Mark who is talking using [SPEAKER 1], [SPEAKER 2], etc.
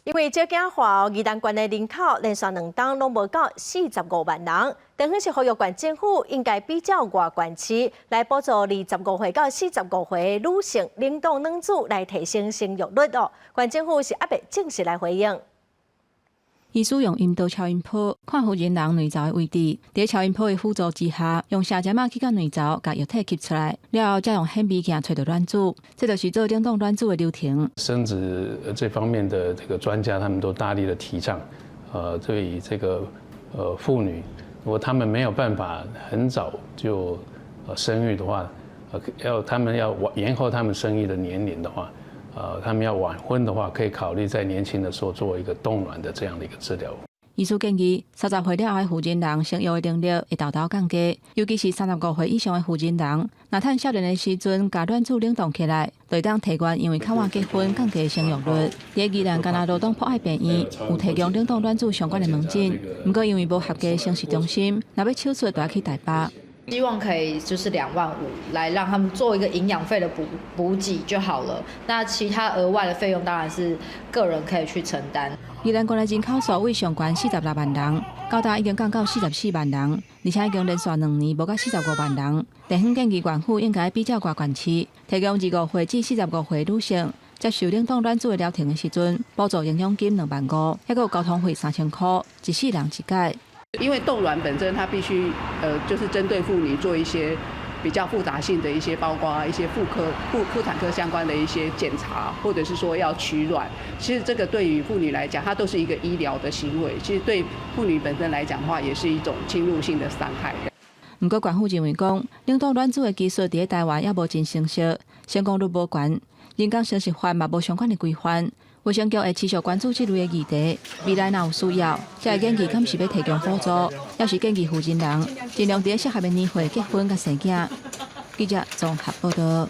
[SPEAKER 1] 因為少子化，宜蘭縣的人口連續2冬攏無夠45萬人。地方是呼籲縣政府應該比照外縣市來補助25歲到45歲女性冷凍卵子來提升生育率哦。縣政府是猶未正式來回應。
[SPEAKER 2] 醫師用陰道超音波看婦人卵巢的位置，佇超音波的輔助之下，用射針仔去到卵巢，共液體吸出來，了後才用顯微鏡揣著卵子，這就是做冷凍卵子的流程。
[SPEAKER 3] 生殖這方面的這個專家，他們都大力的提倡，對於這個婦女，如果他們沒有辦法很早就生育的話，要他們要晚延後他們生育的年齡的話，他們要晚婚的話，可以考慮在年輕的時候做一個凍卵的這樣的一個治療。
[SPEAKER 2] 醫師建議，30歲了後的婦人人生育的能力會沓沓降低，尤其是35歲以上的婦人人，若趁少年的時陣共卵子冷凍起來，就會當提懸因為較晚結婚降低生育率。佇宜蘭干那羅東博愛病院有提供冷凍卵子相關的門診，毋過因為無合格生殖中心，若欲手術就愛去台北。
[SPEAKER 4] 希望可以就是2萬5來讓他們做一個營養費的補給就好了。那其他額外的費用當然是個人可以去承擔。
[SPEAKER 2] 宜蘭縣的人口數位上懸46萬人，到今已經降到44萬人，而且已經連續2年無到45萬人。地方建議縣府應該比照外縣市，提供25歲至45歲女性接受冷凍卵子的療程的時陣，補助營養金2萬5，猶閣有交通費3000箍，一世人一改。
[SPEAKER 5] 因為凍卵本身它必須，就是針對婦女做一些比較複雜性的一些，包括一些婦科、婦產科相關的一些檢查，或者是說要取卵。其實這個對於婦女來講，它都是一個醫療的行為。其實對婦女本身來講的話，也是一種侵入性的傷害。
[SPEAKER 2] 毋過，縣府認為講，冷凍卵子的技術佇咧台灣猶無真成熟，成功率無懸，人工生殖法嘛無相關的規範。衛生局會持續關注這類的議題，未來若有需要，才會建議敢是欲提供補助，抑是建議婦人人盡量佇咧適合的年歲結婚佮生囝。記者綜合報道。